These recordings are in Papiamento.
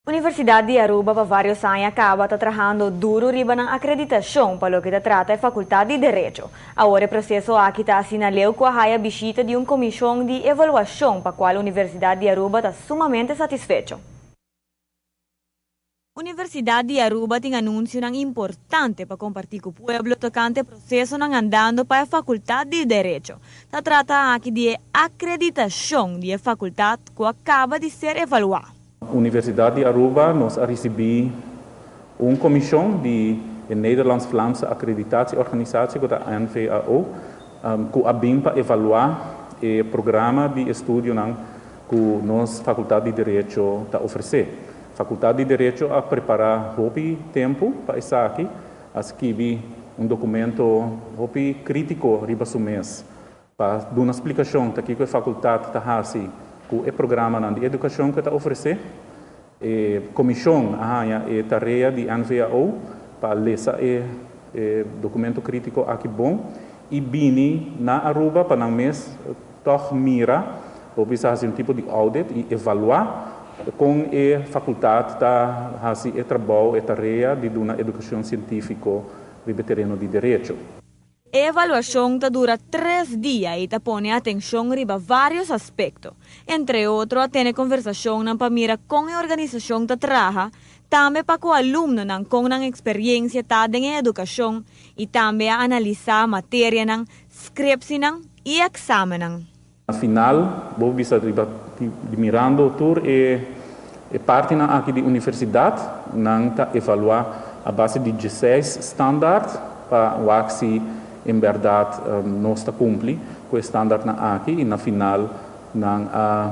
Universidad di Aruba pa varios aña caba ta trahando duro riba nan acreditacion pa loke ta trata e Facultad di Derecho. Awor e proceso aki ta asina leu cu a haya bishita di un comision di evaluacion pa cual Universidad di Aruba ta sumamente satisfecho. Universidad di Aruba tin anuncionan importante pa comparti cu pueblo tocante procesonan andando pa e Facultad di Derecho. Ta trata aki di e acreditacion di e facultad cu a caba di ser evalua. Universidad di Aruba, nos a ricibi un comision di e Nederlands-Vlaamse Accreditatieorganisatie, cu ta NVAO, cu a bin pa evalua e programa di estudionan cu nos Facultad di Derecho ta ofrece. Facultad di Derecho a prepara hopi tempo pa esaki, a skirbi un documento hopi critico riba su mes, pa duna explicacion ta kico e facultad ta haci cu e programanan di educacion cu ta ofrece. E comision a haya e tarea di NVAO pa lesa e documento critico aki bon y bini na Aruba pa nan mes toch mira of bisa haci un tipo di audit y evalua con e facultad ta haci e trabou, e tarea di duna educacion cientifico riba tereno di derecho. Evaluacion ta dura 3 dia y ta pone atencion riba varios aspecto. Entre otro, a tene conversacion pa mira con e organisacion ta traha, tambe pa cu alumnonan con nan experiencia ta den educacion y tambe a analisa materianan, scriptienan y examennan. Na final, bo bisa riba di mirando tur e partinan aki di universidad, nan ta evalua a base di 16 standaard pa wak si en berdad nos ta cumpli cu e standaardnan aki y na final nan a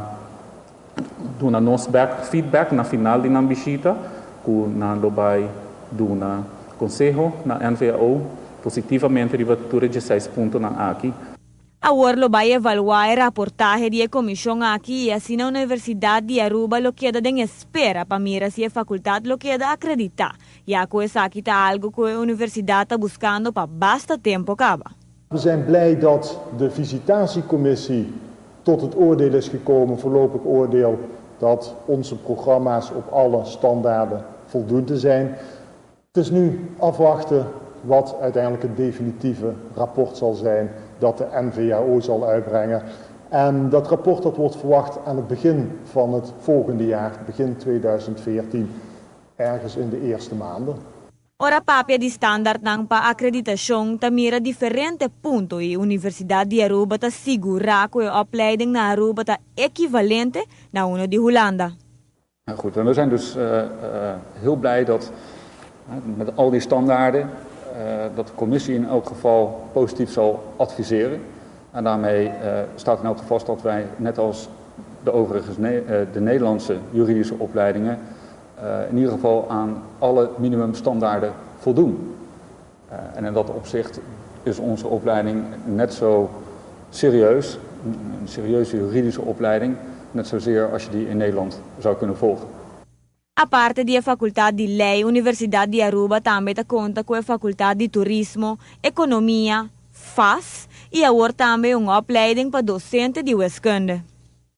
duna nos back feedback na final di nan bishita cu nan lo bay duna conseho na NVAO positivamente riba tur e 16 puntonan aki. Awor lo bay evalua e reportahe di e comision aki y asina Universidad di Aruba lo keda den espera pa mira si e facultad lo keda acredita, ya cu esaki ta algo cu e universidad ta buscando pa basta tempo caba. We zijn blij dat de visitatiecommissie tot het oordeel is gekomen, voorlopig oordeel, dat onze programma's op alle standaarden voldoende zijn. Het is nu afwachten wat uiteindelijk het definitieve rapport zal zijn dat de NVAO zal uitbrengen. En dat rapport dat wordt verwacht aan het begin van het volgende jaar, begin 2014, ergens in de eerste maanden. Ora papia di standaardnan pa acreditacion ta mira diferente punto y Universidad di Aruba ta sigura cu e opleiding na Aruba ta equivalente na uno di Hulanda. Nou goed, en we zijn dus heel blij dat met al die standaarden dat de commissie in elk geval positief zal adviseren. En daarmee staat in elk geval vast dat wij, net als de overige de Nederlandse juridische opleidingen, in ieder geval aan alle minimumstandaarden voldoen. En in dat opzicht is onze opleiding net zo serieus, een serieuze juridische opleiding, net zozeer als je die in Nederland zou kunnen volgen. Aparte di Facultad di Ley, Universidad di Aruba tambe ta conta cu e Facultad di Turismo, Economia, FAS y awor tambe un opleiding pa docente di wiskunde.